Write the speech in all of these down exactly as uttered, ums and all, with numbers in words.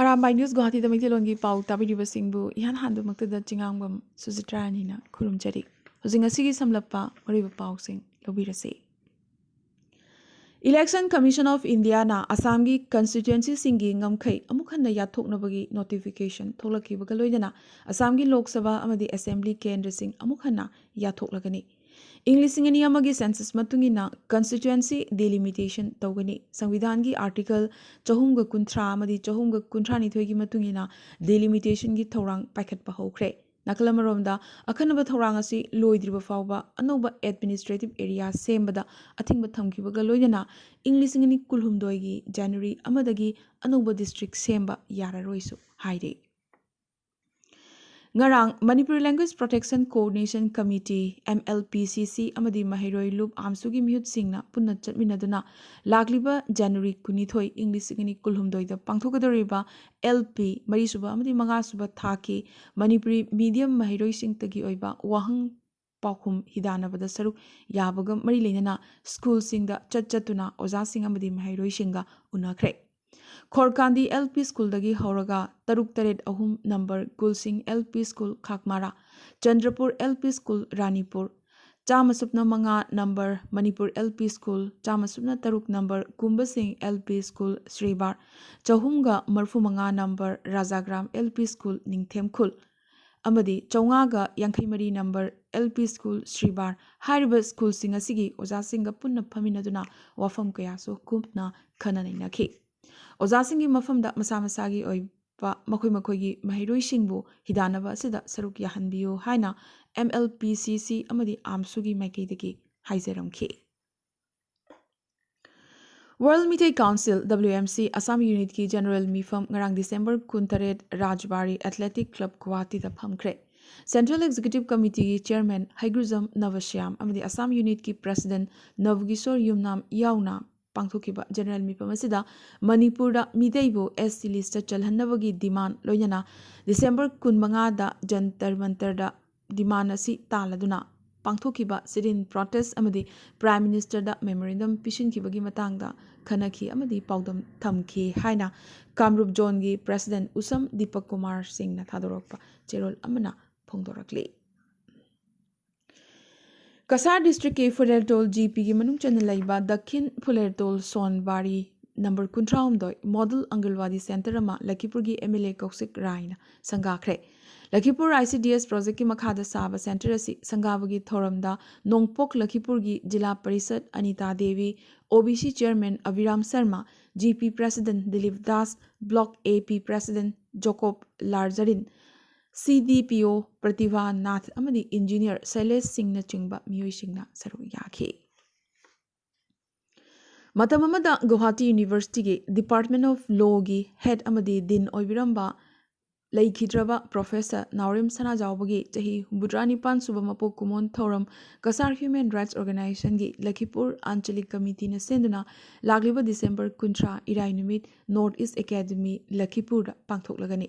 Arambai news ꯒꯨꯋꯥꯍꯥꯇꯤꯗ ꯃꯩꯇꯩꯂꯣꯟꯒꯤ ꯄꯥꯎ ꯇꯥꯕꯤꯔꯤꯕꯁꯤꯡꯕꯨ ꯏꯍꯥꯟ ꯍꯥꯟꯕꯃꯛꯇꯗ ꯆꯤꯉꯥꯡꯕꯝ ꯁꯨꯖꯤꯇ꯭ꯔꯥꯅꯤꯅ ꯈꯨꯔꯨꯝꯖꯔꯤ꯫ ꯍꯧꯖꯤꯛ ꯉꯁꯤꯒꯤ ꯁꯝꯂꯞꯄ ꯃꯔꯨꯑꯣꯏꯕ ꯄꯥꯎꯁꯤꯡ ꯂꯧꯕꯤꯔꯁꯤ꯫ Election Commission of Indiaꯅ ꯑꯁꯥꯝꯒꯤ constituencyꯁꯤꯡꯒꯤ ꯉꯝꯈꯩ ꯑꯃꯨꯛ ꯍꯟꯅ ꯌꯥꯠꯊꯣꯛꯅꯕꯒꯤ notification ꯊꯣꯛꯂꯛꯈꯤꯕꯒ ꯂꯣꯏꯅꯅ ꯑꯁꯥꯝꯒꯤ ꯂꯣꯛ ꯁꯚꯥ ꯑꯃꯗꯤ assembly ꯀꯦꯟꯗ꯭ꯔꯁꯤꯡ ꯑꯃꯨꯛ ꯍꯟꯅ ꯌꯥꯠꯊꯣꯛꯂꯒꯅꯤ꯫ ꯏꯪ ꯂꯤꯁꯤꯡ ꯑꯅꯤ ꯑꯃꯒꯤ census ꯃꯇꯨꯡ ꯏꯟꯅ constituency delimitation ꯇꯧꯒꯅꯤ꯫ ꯁꯪꯕꯤꯙꯥꯟꯒꯤ article ꯆꯍꯨꯝꯒ ꯀꯨꯟꯊ꯭ꯔꯥ ꯑꯃꯗꯤ ꯆꯍꯨꯝꯒ ꯀꯨꯟꯊ꯭ꯔꯥꯅꯤꯊꯣꯏꯒꯤ ꯃꯇꯨꯡ ꯏꯟꯅ delimitationꯒꯤ ꯊꯧꯔꯥꯡ ꯄꯥꯏꯈꯠꯄ ꯍꯧꯈ꯭ꯔꯦ꯫ ꯅꯥꯀꯜ ꯑꯃꯔꯣꯝꯗ, ꯑꯈꯟꯅꯕ ꯊꯧꯔꯥꯡ ꯑꯁꯤ ꯂꯣꯏꯗ꯭ꯔꯤꯕ ꯐꯥꯎꯕ ꯑꯅꯧꯕ administrative area ꯁꯦꯝꯕꯗ ꯑꯊꯤꯡꯕ ꯊꯝꯈꯤꯕꯒ ꯂꯣꯏꯅꯅ ꯏꯪ ꯂꯤꯁꯤꯡ ꯑꯅꯤ ꯀꯨꯟꯍꯨꯝꯗꯣꯏꯒꯤ January ꯑꯃꯗꯒꯤ ꯑꯅꯧꯕ district ꯁꯦꯝꯕ ꯌꯥꯔꯔꯣꯏꯁꯨ ꯍꯥꯏꯔꯤ꯫ ꯉꯔꯥꯡ Manipuri Language Protection Coordination Committee, MLPCC, ꯑꯃꯗꯤ ꯃꯍꯩꯔꯣꯏ ꯂꯨꯞ ꯑꯥꯝꯁꯨꯒꯤ ꯃꯤꯍꯨꯠꯁꯤꯡꯅ ꯄꯨꯟꯅ ꯆꯠꯃꯤꯟꯅꯗꯨꯅ ꯂꯥꯛꯂꯤꯕ January ꯀꯨꯟꯅꯤꯊꯣꯏ, ꯏꯪ ꯂꯤꯁꯤꯡ ꯑꯅꯤ ꯀꯨꯟꯍꯨꯝꯗꯣꯏꯗ ꯄꯥꯡꯊꯣꯛꯀꯗꯧꯔꯤꯕ LP ꯃꯔꯤꯁꯨꯕ ꯑꯃꯗꯤ ꯃꯉꯥꯁꯨꯕ ꯊꯥꯛꯀꯤ ꯃꯅꯤꯄꯨꯔꯤ medium ꯃꯍꯩꯔꯣꯏꯁꯤꯡꯇꯒꯤ ꯑꯣꯏꯕ ꯋꯥꯍꯪ ꯄꯥꯎꯈꯨꯝ ꯍꯤꯗꯥꯟꯅꯕꯗ ꯁꯔꯨꯛ ꯌꯥꯕꯒ ꯃꯔꯤ ꯂꯩꯅꯅ schoolꯁꯤꯡꯗ ꯆꯠ ꯆꯠꯇꯨꯅ ꯑꯣꯖꯥꯁꯤꯡ ꯑꯃꯗꯤ ꯃꯍꯩꯔꯣꯏꯁꯤꯡꯒ ꯎꯅꯈ꯭ꯔꯦ꯫ ꯈꯣꯔꯀꯥꯟꯗꯤ LP Schoolꯗꯒꯤ ꯍꯧꯔꯒ ꯇꯔꯨꯛ ꯇꯔꯦꯠ ꯑꯍꯨꯝ number ꯒꯨꯜꯁꯤꯡ LP School ꯈꯥꯛꯃꯥꯔꯥ, Chandrapur LP School ꯔꯥꯅꯤꯄꯨꯔ, ꯆꯥꯝꯃ ꯁꯨꯞꯅ ꯃꯉꯥ number ꯃꯅꯤꯄꯨꯔ LP School, ꯆꯥꯝꯃ ꯁꯨꯞꯅ ꯇꯔꯨꯛ number ꯀꯨꯝꯕꯁꯤꯡ LP School ꯁ꯭ꯔꯤꯕꯥꯔ, ꯆꯍꯨꯝꯒ ꯃꯔꯤꯐꯨ ꯃꯉꯥ number ꯔꯥꯖꯥꯒ꯭ꯔꯥꯝ LP School ꯅꯤꯡꯊꯦꯝꯈꯨꯜ, ꯑꯃꯗꯤ ꯆꯥꯝꯃꯉꯥꯒ ꯌꯥꯡꯈꯩ ꯃꯔꯤ number LP School ꯁ꯭ꯔꯤꯕꯥꯔ ꯍꯥꯏꯔꯤꯕ schoolꯁꯤꯡ ꯑꯁꯤꯒꯤ ꯑꯣꯖꯥꯁꯤꯡꯒ ꯄꯨꯟꯅ ꯐꯝꯃꯤꯟꯅꯗꯨꯅ ꯋꯥꯐꯝ ꯀꯌꯥꯁꯨ ꯀꯨꯞꯅ ꯈꯟꯅ ꯅꯩꯅꯈꯤ꯫ ꯑꯣꯖꯥꯁꯤꯡꯒꯤ ꯃꯐꯝꯗ ꯃꯁꯥ ꯃꯁꯥꯒꯤ ꯑꯣꯏꯕ ꯃꯈꯣꯏ ꯃꯈꯣꯏꯒꯤ ꯃꯍꯩꯔꯣꯏꯁꯤꯡꯕꯨ ꯍꯤꯗꯥꯟꯅꯕ ꯑꯁꯤꯗ ꯁꯔꯨꯛ ꯌꯥꯍꯟꯕꯤꯌꯨ ꯍꯥꯏꯅ MLPCC ꯑꯃꯗꯤ ꯑꯥꯝꯁꯨꯒꯤ ꯃꯥꯏꯀꯩꯗꯒꯤ ꯍꯥꯏꯖꯔꯝꯈꯤ꯫ World Meitei Council, WMC, Assam unitꯀꯤ general ꯃꯤꯐꯝ ꯉꯔꯥꯡ December ꯀꯨꯟꯇꯔꯦꯠ ꯔꯥꯖꯕꯥꯔꯤ Athletic Club ꯒꯨꯋꯥꯍꯥꯇꯤꯗ ꯐꯝꯈ꯭ꯔꯦ꯫ Central Executive Committeeꯒꯤ chairman ꯍꯩꯒ꯭ꯔꯨꯖꯝ ꯅꯕꯁ꯭ꯌꯥꯝ ꯑꯃꯗꯤ ꯑꯁꯥꯝ unitꯀꯤ president ꯅꯕꯀꯤꯁꯣꯔ ꯌꯨꯝꯅꯥꯝ ꯌꯥꯎꯅ ꯄꯥꯡꯊꯣꯛꯈꯤꯕ general ꯃꯤꯐꯝ ꯑꯁꯤꯗ ꯃꯅꯤꯄꯨꯔꯗ ꯃꯤꯇꯩꯕꯨ ST listꯇ ꯆꯜꯍꯟꯅꯕꯒꯤ demand ꯂꯣꯏꯅꯅ December ꯀꯨꯟꯃꯉꯥꯗ ꯖꯟꯇꯔ ꯃꯟꯇꯔꯗ demand ꯑꯁꯤ ꯇꯥꯜꯂꯗꯨꯅ ꯄꯥꯡꯊꯣꯛꯈꯤꯕ sit-in protest ꯑꯃꯗꯤ Prime Ministerꯗ memorandum ꯄꯤꯁꯤꯟꯈꯤꯕꯒꯤ ꯃꯇꯥꯡꯗ ꯈꯟꯅꯈꯤ ꯑꯃꯗꯤ ꯄꯥꯎꯗꯝ ꯊꯝꯈꯤ ꯍꯥꯏꯅ ꯀꯥꯝꯔꯨꯞ ꯖꯣꯟꯒꯤ ꯄ꯭ꯔꯦꯁꯤꯗꯦꯟ ꯎꯁꯝ ꯗꯤꯄꯛ ꯀꯨꯃꯥꯔ ꯁꯤꯡꯅ ꯊꯥꯗꯣꯔꯛꯄ ꯆꯦꯔꯣꯜ ꯑꯃꯅ ꯐꯣꯡꯗꯣꯔꯛꯂꯤ꯫ ꯀꯁꯥꯔ ꯗꯤꯁꯇ꯭ꯔꯤꯛꯀꯤ ꯐꯨꯂꯦꯔꯇꯣꯜ ꯖꯤ ꯄꯤꯒꯤ ꯃꯅꯨꯡ ꯆꯟꯅ ꯂꯩꯕ ꯗꯈꯤꯟ ꯐꯨꯂꯦꯔꯇꯣꯜ ꯁꯣꯟꯕꯥꯔꯤ ꯅꯝꯕꯔ ꯀꯨꯟꯊ꯭ꯔꯥ ꯍꯨꯝꯗꯣꯏ ꯃꯣꯗꯦꯜ ꯑꯪꯒꯜꯋꯥꯗꯤ ꯁꯦꯟꯇꯔ ꯑꯃ ꯂꯈꯤꯄꯨꯔꯒꯤ M L A ꯀꯧꯁꯤꯛ ꯔꯥꯏꯅ ꯁꯪꯒꯥꯈ꯭ꯔꯦ꯫ ꯂꯈꯤꯄꯨꯔ I C D S ꯄ꯭ꯔꯣꯖꯦꯛꯀꯤ ꯃꯈꯥꯗ ꯁꯥꯕ ꯁꯦꯟꯇꯔ ꯑꯁꯤ ꯁꯪꯒꯥꯕꯒꯤ ꯊꯧꯔꯝꯗ ꯅꯣꯡꯄꯣꯛ ꯂꯈꯤꯄꯨꯔꯒꯤ ꯖꯤꯂꯥ parishad Anita Devi, O B C chairman Abhiram Sharma, G P president Dilip Das, block A P president Jacob ꯂꯥꯔꯖꯔꯤꯟ, ꯁꯤ ꯗꯤ ꯄꯤ ꯑꯣ ꯄ꯭ꯔꯇꯤꯚꯥ ꯅꯥꯊ ꯑꯃꯗꯤ ꯏꯟꯖꯤꯅꯤꯌꯔ ꯁꯩꯂꯦꯁ ꯁꯤꯡꯅꯆꯤꯡꯕ ꯃꯤꯑꯣꯏꯁꯤꯡꯅ ꯁꯔꯨꯛ ꯌꯥꯈꯤ꯫ ꯃꯇꯝ ꯑꯃꯗ ꯒꯨꯋꯥꯍꯥꯇꯤ ꯌꯨꯅꯤꯚꯔꯁꯤꯇꯤꯒꯤ ꯗꯤꯄꯥꯔꯠꯃꯦꯟ ꯑꯣꯐ ꯂꯣꯒꯤ ꯍꯦꯗ ꯑꯃꯗꯤ ꯗꯤꯟ ꯑꯣꯏꯕꯤꯔꯝꯕ ꯂꯩꯈꯤꯗ꯭ꯔꯕ ꯄ꯭ꯔꯣꯐꯦꯁꯔ ꯅꯥꯎꯔꯦꯝ ꯁꯅꯥꯖꯥꯎꯕꯒꯤ ꯆꯍꯤ ꯍꯨꯝꯐꯨꯇꯔꯥ ꯅꯤꯄꯥꯟ ꯁꯨꯕ ꯃꯄꯣꯛ ꯀꯨꯝꯑꯣꯟ ꯊꯧꯔꯝ ꯀꯁꯥꯔ ꯍ꯭ꯌꯨꯃꯦꯟ ꯔꯥꯏꯠꯁ ꯑꯣꯔꯒꯅꯥꯏꯖꯦꯁꯟꯒꯤ ꯂꯈꯤꯄꯨꯔ ꯑꯟꯆꯂꯤꯛ ꯀꯃꯤꯇꯤꯅ ꯁꯤꯟꯗꯨꯅ ꯂꯥꯛꯂꯤꯕ ꯗꯤꯁꯦꯝꯕꯔ ꯀꯨꯟꯊ꯭ꯔꯥ, ꯏꯔꯥꯏ ꯅꯨꯃꯤꯠ ꯅꯣꯔꯠ ꯏꯁ ꯑꯦꯀꯥꯗꯃꯤ ꯂꯈꯤꯄꯨꯔꯗ ꯄꯥꯡꯊꯣꯛꯂꯒꯅꯤ꯫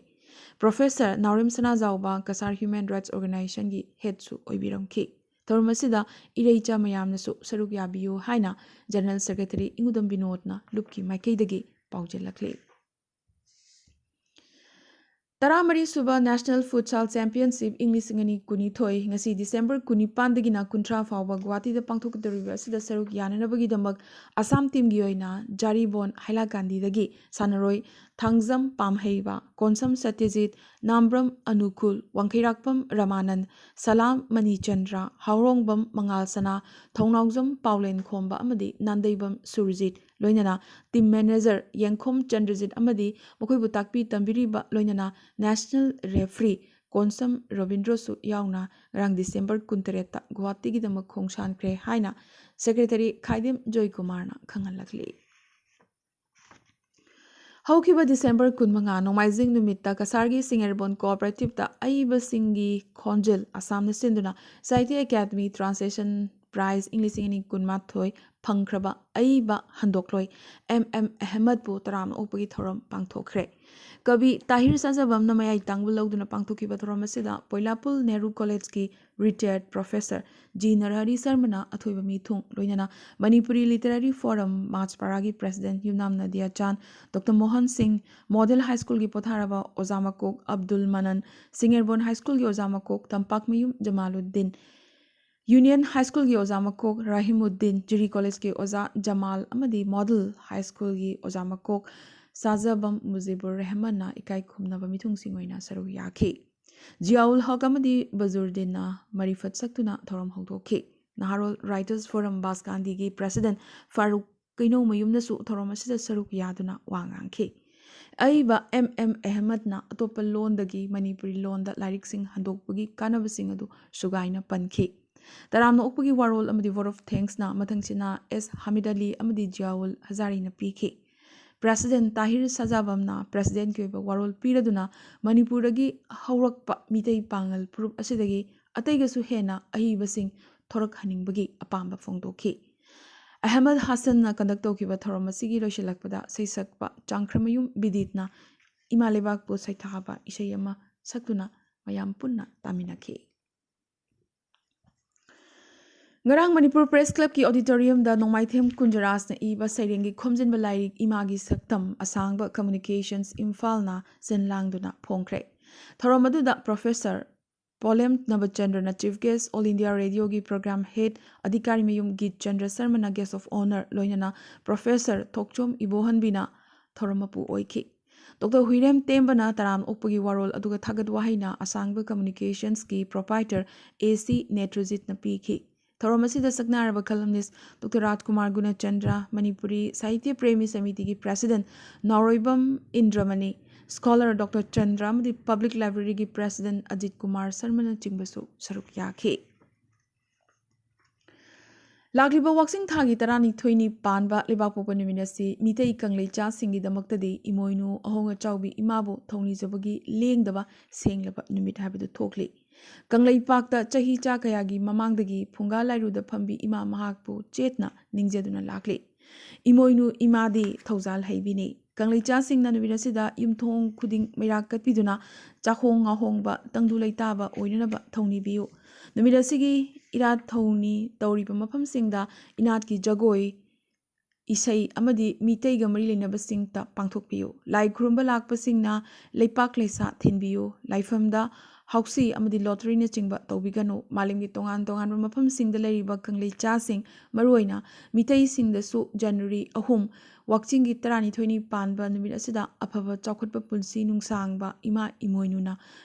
ꯄ꯭ꯔꯣꯐꯦꯁꯔ ꯅꯥꯎꯔꯦꯝ ꯁꯅꯥꯖꯥꯎꯕ ꯀꯁꯥꯔ ꯍ꯭ꯌꯨꯃꯦꯟ ꯔꯥꯏꯠꯁ ꯑꯣꯔꯒꯅꯥꯏꯖꯦꯁꯟꯒꯤ ꯍꯦꯗꯁꯨ ꯑꯣꯏꯕꯤꯔꯝꯈꯤ꯫ ꯊꯧꯔꯝ ꯑꯁꯤꯗ ꯏꯔꯩꯆꯥ ꯃꯌꯥꯝꯅꯁꯨ ꯁꯔꯨꯛ ꯌꯥꯕꯤꯌꯨ ꯍꯥꯏꯅ ꯖꯦꯅꯔꯦꯜ ꯁꯦꯀ꯭ꯔꯦꯇꯔꯤ ꯏꯉꯨꯗꯝ ꯕꯤꯅꯣꯗꯅ ꯂꯨꯞꯀꯤ ꯃꯥꯏꯀꯩꯗꯒꯤ ꯄꯥꯎꯖꯦꯜꯂꯛꯂꯤ꯫ ꯇꯔꯥꯃꯔꯤ ꯁꯨꯕ ꯅꯦꯁꯅꯦꯜ ꯐꯨꯠꯁꯥꯜ ꯆꯦꯝꯄꯤꯌꯟꯁꯤꯞ ꯏꯪ ꯂꯤꯁꯤꯡ ꯑꯅꯤ ꯀꯨꯟꯅꯤꯊꯣꯏ, ꯉꯁꯤ ꯗꯤꯁꯦꯝꯕꯔ ꯀꯨꯟꯅꯤꯄꯥꯟꯗꯒꯤꯅ ꯀꯨꯟꯊ꯭ꯔꯥ ꯐꯥꯎꯕ ꯒꯨꯋꯥꯍꯥꯇꯤꯗ ꯄꯥꯡꯊꯣꯛꯀꯗꯧꯔꯤꯕ ꯑꯁꯤꯗ ꯁꯔꯨꯛ ꯌꯥꯅꯅꯕꯒꯤꯗꯃꯛ ꯑꯁꯥꯝ ꯇꯤꯝꯒꯤ ꯑꯣꯏꯅ ꯖꯥꯔꯤꯕꯣꯟ ꯍꯥꯏꯂꯥꯀꯥꯟꯗꯤꯗꯒꯤ ꯁꯥꯟꯅꯔꯣꯏ ꯊꯥꯡꯖꯝ ꯄꯥꯝꯍꯩꯕ, ꯀꯣꯟꯁꯝ ꯁꯇ꯭ꯌꯖꯤꯠ, ꯅꯥꯝꯕ꯭ꯔꯝ ꯑꯅꯨꯀꯨꯜ, ꯋꯥꯡꯈꯩꯔꯥꯛꯄꯝ ꯔꯃꯥꯅꯟ, ꯁꯂꯥꯝ ꯃꯅꯤꯆꯟꯗ꯭ꯔ, ꯍꯥꯎꯔꯣꯡꯕꯝ ꯃꯉꯥꯜ ꯁꯅꯥ, ꯊꯧꯅꯥꯎꯖꯝ ꯄꯥꯎꯂꯦꯟ ꯈꯣꯝꯕ ꯑꯃꯗꯤ ꯅꯥꯟꯗꯩꯕꯝ ꯁꯨꯔꯖꯤꯠ, ꯂꯣꯏꯅꯅ ꯇꯤꯝ ꯃꯦꯅꯦꯖꯔ ꯌꯦꯡꯈꯣꯝ ꯆꯟꯗ꯭ꯔꯖꯤꯠ ꯑꯃꯗꯤ ꯃꯈꯣꯏꯕꯨ ꯇꯥꯛꯄꯤ ꯇꯝꯕꯤꯔꯤꯕ, ꯂꯣꯏꯅꯅ ꯅꯦꯁꯅꯦꯜ ꯔꯦꯐ꯭ꯔꯤ ꯀꯣꯟꯁꯝ ꯔꯣꯕꯤꯟꯗ꯭ꯔꯣꯁꯨ ꯌꯥꯎꯅ ꯉꯔꯥꯡ ꯗꯤꯁꯦꯝꯕꯔ ꯀꯨꯟꯇꯔꯦꯠꯇ ꯒꯨꯋꯥꯍꯥꯇꯤꯒꯤꯗꯃꯛ ꯈꯣꯡꯁꯥꯟꯈ꯭ꯔꯦ ꯍꯥꯏꯅ ꯁꯦꯀ꯭ꯔꯦꯇꯔꯤ ꯈꯥꯏꯗꯦꯝ ꯖꯣꯏꯀꯨꯃꯥꯔꯅ ꯈꯪꯍꯜꯂꯛꯂꯤ꯫ ꯍꯧꯈꯤꯕ ꯗꯤꯁꯦꯝꯕꯔ ꯀꯨꯟꯃꯉꯥ ꯅꯣꯡꯃꯥꯏꯖꯤꯡ ꯅꯨꯃꯤꯠꯇ ꯀꯁꯥꯔꯒꯤ ꯁꯤꯡꯉꯦꯔꯕꯣꯟ ꯀꯣꯑꯣꯄꯔꯦꯇꯤꯞꯇ ꯑꯏꯕꯁꯤꯡꯒꯤ ꯈꯣꯟꯖꯦꯜ ꯑꯁꯥꯝꯅ ꯁꯤꯟꯗꯨꯅ ꯁꯥꯍꯤꯇ꯭ꯌ ꯑꯦꯀꯥꯗꯃꯤ ꯇ꯭ꯔꯥꯟꯁꯂꯦꯁꯟ prize ꯏꯪ ꯂꯤꯁꯤꯡ ꯑꯅꯤ ꯀꯨꯟꯃꯥꯊꯣꯏ ꯐꯪꯈ꯭ꯔꯕ ꯑꯏꯕ ꯍꯟꯗꯣꯛꯂꯣꯏ ꯑꯦꯝ ꯑꯦꯝ ꯑꯍꯃꯗꯄꯨ ꯇꯔꯥꯝꯅ ꯑꯣꯛꯄꯒꯤ ꯊꯧꯔꯝ ꯄꯥꯡꯊꯣꯛꯈ꯭ꯔꯦ꯫ ꯀꯕꯤ ꯇꯥꯍꯤꯔ ꯁꯥꯖꯕꯝꯅ ꯃꯌꯥꯏ ꯇꯥꯡꯕ ꯂꯧꯗꯨꯅ ꯄꯥꯡꯊꯣꯛꯈꯤꯕ ꯊꯧꯔꯝ ꯑꯁꯤꯗ ꯄꯣꯏꯂꯥꯄꯨꯜ ꯅꯦꯍꯔꯨ ꯀꯣꯂꯦꯖꯀꯤ retired professor ꯖꯤ ꯅꯔꯍꯔꯤ ꯁꯔꯃꯅ ꯑꯊꯣꯏꯕ ꯃꯤꯊꯨꯡ, ꯂꯣꯏꯅꯅ ꯃꯅꯤꯄꯨꯔꯤ ꯂꯤꯇꯔꯦꯔꯤ ꯐꯣꯔꯝ ꯃꯥꯔꯆ ꯄꯔꯥꯒꯤ ꯄ꯭ꯔꯦꯁꯤꯗꯦꯟꯠ ꯌꯨꯝꯅꯥꯝ ꯅꯗꯤꯌꯥ ꯆꯥꯟ, ꯗꯣꯛꯇꯔ ꯃꯣꯍꯟ ꯁꯤꯡ, ꯃꯣꯗꯦꯜ ꯍꯥꯏ ꯁ꯭ꯀꯨꯜꯒꯤ ꯄꯣꯊꯥꯔꯕ ꯑꯣꯖꯥ ꯃꯀꯣꯛ ꯑꯕꯗꯨꯜ ꯃꯅꯟ, ꯁꯤꯡꯉꯦꯔꯕꯣꯟ ꯍꯥꯏ ꯁ꯭ꯀꯨꯜꯒꯤ ꯑꯣꯖꯥ ꯃꯀꯣꯛ ꯇꯝꯄꯥꯛꯃꯌꯨꯝ ꯖꯃꯥꯂꯨꯗꯤꯟ, ꯌꯨꯅꯤꯌꯟ ꯍꯥꯏ ꯁ꯭ꯀꯨꯜꯒꯤ ꯑꯣꯖꯥ ꯃꯀꯣꯛ ꯔꯥꯍꯤꯃꯨꯗꯤꯟ, ꯖꯤꯔꯤ ꯀꯣꯂꯦꯖꯀꯤ ꯑꯣꯖꯥ ꯖꯃꯥꯜ ꯑꯃꯗꯤ ꯃꯣꯗꯦꯜ ꯍꯥꯏ ꯁ꯭ꯀꯨꯜꯒꯤ ꯑꯣꯖꯥ ꯃꯀꯣꯛ ꯁꯥꯖꯕꯝ ꯃꯨꯖꯤꯕꯨꯔ ꯔꯦꯍꯃꯟꯅ ꯏꯀꯥꯏ ꯈꯨꯝꯅꯕ ꯃꯤꯊꯨꯡꯁꯤꯡ ꯑꯣꯏꯅ ꯁꯔꯨꯛ ꯌꯥꯈꯤ꯫ ꯖꯤꯌꯥꯎꯜ ꯍꯛ ꯑꯃꯗꯤ ꯕꯖꯨꯔꯗꯤꯟꯅ ꯃꯔꯤꯐꯠ ꯁꯛꯇꯨꯅ ꯊꯧꯔꯝ ꯍꯧꯗꯣꯛꯈꯤ꯫ ꯅꯍꯥꯔꯣꯜ Writers Forum ꯕꯥꯁꯀꯥꯟꯗꯤꯒꯤ ꯄ꯭ꯔꯦꯁꯤꯗꯦꯟꯠ ꯐꯥꯔꯨꯛ ꯀꯩꯅꯧꯃꯌꯨꯝꯅꯁꯨ ꯊꯧꯔꯝ ꯑꯁꯤꯗ ꯁꯔꯨꯛ ꯌꯥꯗꯨꯅ ꯋꯥ ꯉꯥꯡꯈꯤ꯫ ꯑꯏꯕ ꯑꯦꯝ ꯑꯦꯝ ꯑꯍꯃꯗꯅ ꯑꯇꯣꯞꯄ ꯂꯣꯟꯗꯒꯤ ꯃꯅꯤꯄꯨꯔꯤ ꯂꯣꯟꯗ ꯂꯥꯏꯔꯤꯛꯁꯤꯡ ꯍꯟꯗꯣꯛꯄꯒꯤ ꯀꯥꯟꯅꯕꯁꯤꯡ ꯑꯗꯨ ꯁꯨꯒꯥꯏꯅ ꯄꯟꯈꯤ꯫ ꯇꯔꯥꯝꯅ ꯑꯣꯛꯄꯒꯤ ꯋꯥꯔꯣꯜ ꯑꯃꯗꯤ vote of thanksꯅ ꯃꯊꯪꯁꯤꯅ ꯑꯦꯁ ꯍꯥꯃꯤꯗ ꯑꯂꯤ ꯑꯃꯗꯤ ꯖꯤꯌꯥꯎꯜ ꯍꯖꯥꯔꯤꯅ ꯄꯤꯈꯤ꯫ ꯄ꯭ꯔꯦꯁꯤꯗꯦꯟꯠ ꯇꯥꯍꯤꯔ ꯁꯥꯖꯥꯕꯝꯅ ꯄ꯭ꯔꯦꯁꯤꯗꯦꯟꯠꯀꯤ ꯑꯣꯏꯕ ꯋꯥꯔꯣꯜ ꯄꯤꯔꯗꯨꯅ ꯃꯅꯤꯄꯨꯔꯗꯒꯤ ꯍꯧꯔꯛꯄ ꯃꯤꯇꯩ ꯄꯥꯉꯜ ꯐꯨꯔꯨꯞ ꯑꯁꯤꯗꯒꯤ ꯑꯇꯩꯒꯁꯨ ꯍꯦꯟꯅ ꯑꯍꯩꯕꯁꯤꯡ ꯊꯣꯔꯛꯍꯟꯅꯤꯡꯕꯒꯤ ꯑꯄꯥꯝꯕ ꯐꯣꯡꯗꯣꯛꯈꯤ꯫ ꯑꯍꯃꯗ ꯍꯥꯁꯟꯅ ꯀꯟꯗꯛ ꯇꯧꯈꯤꯕ ꯊꯧꯔꯝ ꯑꯁꯤꯒꯤ ꯂꯣꯏꯁꯤꯜꯂꯛꯄꯗ ꯁꯩꯁꯛꯄ ꯆꯥꯡꯈ꯭ꯔꯃꯌꯨꯝ ꯕꯤꯗꯤꯠꯅ ꯏꯃꯥ ꯂꯩꯕꯥꯛꯄꯨ ꯁꯩꯊꯥꯕ ꯏꯁꯩ ꯑꯃ ꯁꯛꯇꯨꯅ ꯃꯌꯥꯝ ꯄꯨꯟꯅ ꯇꯥꯃꯤꯟꯅꯈꯤ꯫ ꯉꯔꯥꯡ ꯃꯅꯤꯄꯨꯔ ꯄ꯭ꯔꯦꯁ ꯀ꯭ꯂꯕꯀꯤ ꯑꯣꯗꯤꯇꯣꯔꯤꯌꯝꯗ ꯅꯣꯡꯃꯥꯏꯊꯦꯝ ꯀꯨꯟꯖꯔꯥꯖꯅ ꯏꯕ ꯁꯩꯔꯦꯡꯒꯤ ꯈꯣꯝꯖꯤꯟꯕ ꯂꯥꯏꯔꯤꯛ ꯏꯃꯥꯒꯤ ꯁꯛꯇꯝ ꯑꯁꯥꯡꯕ ꯀꯝꯃ꯭ꯌꯨꯅꯤꯀꯦꯁꯟꯁ ꯏꯝꯐꯥꯜꯅ ꯁꯤꯟ ꯂꯥꯡꯗꯨꯅ ꯐꯣꯡꯈ꯭ꯔꯦ꯫ ꯊꯧꯔꯝ ꯑꯗꯨꯗ ꯄ꯭ꯔꯣꯐꯦꯁꯔ ꯄꯣꯂꯦꯝ ꯅꯕꯆꯟꯗ꯭ꯔꯅ ꯆꯤꯐ ꯒꯦꯁ, ꯑꯣꯜ ꯏꯟꯗꯤꯌꯥ ꯔꯦꯗꯤꯑꯣꯒꯤ ꯄ꯭ꯔꯣꯒ꯭ꯔꯥꯝ ꯍꯦꯗ ꯑꯙꯤꯀꯥꯔꯤ ꯃꯌꯨꯝ ꯒꯤꯠ ꯆꯟꯗ꯭ꯔ ꯁꯔꯃꯅ ꯒꯦꯁ ꯑꯣꯐ ꯑꯣꯅꯔ, ꯂꯣꯏꯅꯅ ꯄ꯭ꯔꯣꯐꯦꯁꯔ ꯊꯣꯛꯆꯣꯝ ꯏꯕꯣꯍꯟꯕꯤꯅ ꯊꯧꯔꯝ ꯃꯄꯨ ꯑꯣꯏꯈꯤ꯫ ꯗꯣꯛꯇꯔ ꯍꯨꯏꯔꯦꯝ ꯇꯦꯝꯕꯅ ꯇꯔꯥꯝ ꯑꯣꯛꯄꯒꯤ ꯋꯥꯔꯣꯜ, ꯑꯗꯨꯒ ꯊꯥꯒꯠ ꯋꯥꯍꯩꯅ ꯑꯁꯥꯡꯕ ꯀꯝꯃ꯭ꯌꯨꯅꯤꯀꯦꯁꯟꯁꯀꯤ ꯄ꯭ꯔꯣꯄꯥꯏꯇꯔ ꯑꯦ ꯁꯤ ꯅꯦꯇ꯭ꯔꯖꯤꯠꯅ ꯄꯤꯈꯤ꯫ ꯊꯧꯔꯝ ꯑꯁꯤꯗ ꯁꯛꯅꯥꯏꯔꯕ columnist ꯗꯣꯛꯇꯔ ꯔꯥꯖꯀꯨꯃꯥꯔ ꯒꯨꯅꯆꯟꯗ꯭ꯔ, ꯃꯅꯤꯄꯨꯔꯤ ꯁꯥꯍꯤꯇ꯭ꯌ ꯄ꯭ꯔꯦꯃꯤ ꯁꯃꯤꯇꯤꯒꯤ president Naoroibam Indramani, scholar doctor Chandra ꯑꯃꯗꯤ ꯄꯕ꯭ꯂꯤꯛ ꯂꯥꯏꯕ꯭ꯔꯦꯔꯤꯒꯤ ꯄ꯭ꯔꯦꯁꯤꯗꯦꯟꯠ ꯑꯖꯤꯠ ꯀꯨꯃꯥꯔ ꯁꯔꯃꯅꯆꯤꯡꯕꯁꯨ ꯁꯔꯨꯛ ꯌꯥꯈꯤ꯫ ꯂꯥꯛꯂꯤꯕ ꯋꯥꯛꯆꯤꯡ ꯊꯥꯒꯤ ꯇꯔꯥꯅꯤꯊꯣꯏꯅꯤ ꯄꯥꯟꯕ ꯂꯩꯕꯥꯛꯄꯣꯛꯄ ꯅꯨꯃꯤꯠ ꯑꯁꯤ ꯃꯤꯇꯩ ꯀꯪꯂꯩꯆꯥꯁꯤꯡꯒꯤꯗꯃꯛꯇꯗꯤ ꯏꯃꯣꯏꯅꯨ ꯑꯍꯣꯡ ꯑꯆꯥꯎꯕꯤ ꯏꯃꯥꯕꯨ ꯊꯧꯅꯤꯖꯕꯒꯤ ꯂꯦꯡꯗꯕ ꯁꯦꯡꯂꯕ ꯅꯨꯃꯤꯠ ꯍꯥꯏꯕꯗꯨ ꯊꯣꯛꯂꯤ꯫ ꯀꯪꯂꯩꯄꯥꯛꯇ ꯆꯍꯤ ꯆꯥ ꯀꯌꯥꯒꯤ ꯃꯃꯥꯡꯗꯒꯤ ꯐꯨꯡꯒꯥ ꯂꯥꯏꯔꯨꯗ ꯐꯝꯕꯤ ꯏꯃꯥ ꯃꯍꯥꯛꯄꯨ ꯆꯦꯠꯅ ꯅꯤꯡꯖꯗꯨꯅ ꯂꯥꯛꯂꯤ꯫ ꯏꯃꯣꯏꯅꯨ ꯏꯃꯥꯗꯤ ꯊꯧꯖꯥꯜ ꯍꯩꯕꯤꯅꯤ꯫ ꯀꯪꯂꯩꯆꯥꯁꯤꯡꯅ ꯅꯨꯃꯤꯠ ꯑꯁꯤꯗ ꯌꯨꯝꯊꯣꯡ ꯈꯨꯗꯤꯡ ꯃꯩꯔꯥ ꯀꯠꯄꯤꯗꯨꯅ ꯆꯥꯛꯍꯣꯡ ꯉꯥꯍꯣꯡꯕ ꯇꯪꯗꯨ ꯂꯩꯇꯥꯕ ꯑꯣꯏꯅꯅꯕ ꯊꯧꯅꯤꯕꯤꯌꯨ꯫ ꯅꯨꯃꯤꯠ ꯑꯁꯤꯒꯤ ꯏꯔꯥꯠ ꯊꯧꯅꯤ ꯇꯧꯔꯤꯕ ꯃꯐꯝꯁꯤꯡꯗ ꯏꯅꯥꯠꯀꯤ ꯖꯒꯣꯏ, ꯏꯁꯩ ꯑꯃꯗꯤ ꯃꯤꯇꯩꯒ ꯃꯔꯤ ꯂꯩꯅꯕꯁꯤꯡꯇ ꯄꯥꯡꯊꯣꯛꯄꯤꯌꯨ꯫ ꯂꯥꯏ ꯈꯨꯔꯨꯝꯕ ꯂꯥꯛꯄꯁꯤꯡꯅ ꯂꯩꯄꯥꯛ ꯂꯩꯁꯥ ꯊꯤꯟꯕꯤꯌꯨ꯫ ꯂꯥꯏꯐꯝꯗ ꯍꯥꯎꯁꯤ ꯑꯃꯗꯤ ꯂꯣꯇꯔꯤꯅꯆꯤꯡꯕ ꯇꯧꯕꯤꯒꯅꯨ꯫ ꯃꯥꯂꯦꯝꯒꯤ ꯇꯣꯉꯥꯟ ꯇꯣꯉꯥꯟꯕ ꯃꯐꯝꯁꯤꯡꯗ ꯂꯩꯔꯤꯕ ꯀꯪꯂꯩꯆꯥꯁꯤꯡ, ꯃꯔꯨꯑꯣꯏꯅ ꯃꯤꯇꯩꯁꯤꯡꯗꯁꯨ ꯖꯅꯋꯥꯔꯤ ꯑꯍꯨꯝ, ꯋꯥꯛꯆꯤꯡꯒꯤ ꯇꯔꯥꯅꯤꯊꯣꯏꯅꯤ ꯄꯥꯟꯕ ꯅꯨꯃꯤꯠ ꯑꯁꯤꯗ ꯑꯐꯕ ꯆꯥꯎꯈꯠꯄ ꯄꯨꯟꯁꯤ ꯅꯨꯡꯁꯥꯡꯕ ꯏꯃꯥ ꯏꯃꯣꯏꯅꯨꯅ